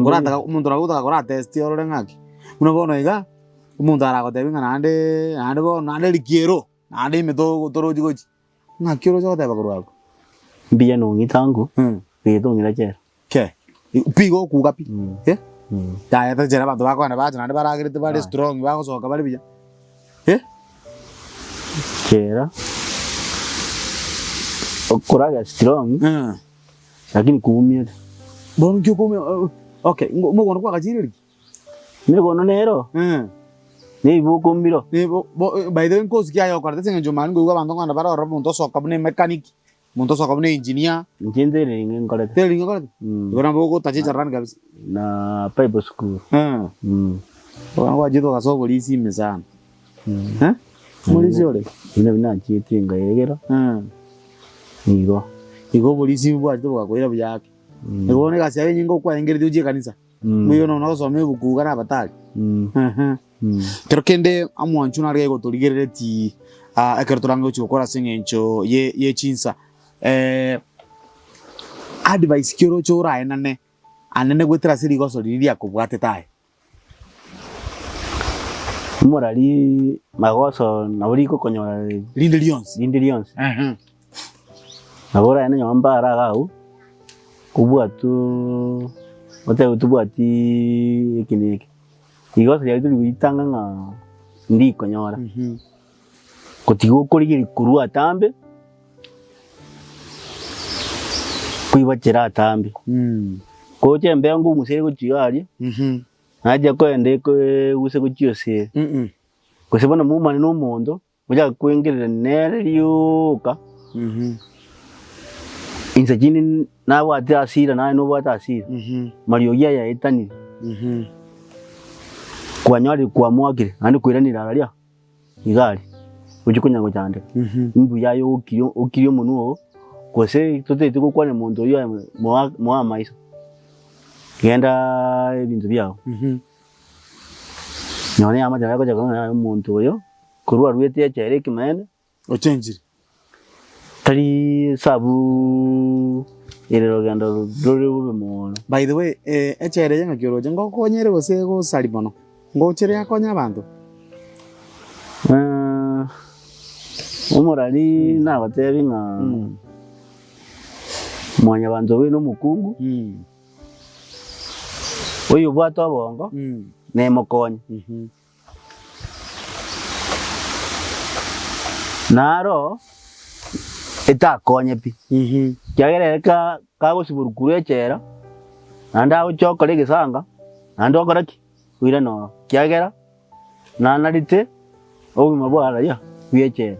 Orataka omonto nabo ogotaka koratesti orore ng'aki, buna bono iga, omonto aragotebi ng'a naende naende bono naende rikiero, naende ime to torochi gochi, ng'aki oroche goteba korwa abwo? Mbuya nong'ita ango, egento ong'ira chera. Kee, pi igo okuga pi, eh, yaya tari chera abanto bakogenda bacha naende baragerete bare strong bagosoka bare buya, eh. Chera, okoragera strong, lakini koumiete. Bono nki okoumia okay, mogondo kwagachire riria? Megondo nero, nebibuko mbiro. By the way nkosi ki aye okorete ase eng'encho mani nkoigwa abanto nkogenda bare ororo omonto osoka buna emechanic, omonto osoka buna engineer. Inche ntereri ng'e nkorete. Tereri ng'e okorete? Igo nabo ogotacha echarani kabisa. Na bible school. Bono gwachete ogasoa oborisi ime sana. Omorisi ore? Buna buna nachiete nkaegera, igo. Igo oborisi bwachete bogakoira buya ake. Igo bono egasi yaye enyinge okwaengeretie gochia ekanisa. Mbuya nonya ogosoma ebuku iga na abatari. Kero kende omwancho nare egotorigereretie ekero torange gochia gokora ase eng'encho ye ye chinsa. Advice ki oroche oraenane anene goetera ase rigoso riria riakobwatete aye? Omorari magoso nabo rigokonyora Rinde rionsi. rinde rionsi. Nabo oraende nyomba ara iga agwo, obwatwe otebe tobwati eke na eke. Rigoso riaye tori goitanga ng'a ndikonyora, gotiga okorigereria korwa atambe, koibachera atambe. Gocha embeo ngong'usa ere gochia iga aria, nacha koenda ekeguse gochia ase ere. Gose bono momanye na omonto, Ochake koengerera nere rioka, inse chinde nabwate hasira naye nobwate hasira, mariogi aya aetanire, kwanyorire kwamoakire naende koiranire araria iga aria, ochia konya gochandeka. Mbuya aye okirie okirie omonwe oo, gose totagete gokwanera monto oyio aye moa moa amaiso, gendaaa ebinto biago. Nonya eamate naye gocha korora ng'a omonto oyo korwa arwete echela ekemanene, Ochenchire. tari esabu ere rogendo rore bobe mono. By the way, echela eye ng'aki oroche ngokonya ere gose egosari mono? Ngocha ere yakonya abanto? Omorari nagotebi ng'a mwanyabanto obe na omokungu. Oyobwate obongo nemokonye. Naro etakonye pi, ekiagera ere ka kagosiborwa korwa echela, naende agocha okora egesanga, naende okora ki? Oirane ororo, ekiagera nanarete obogima bwa raia bwa echela.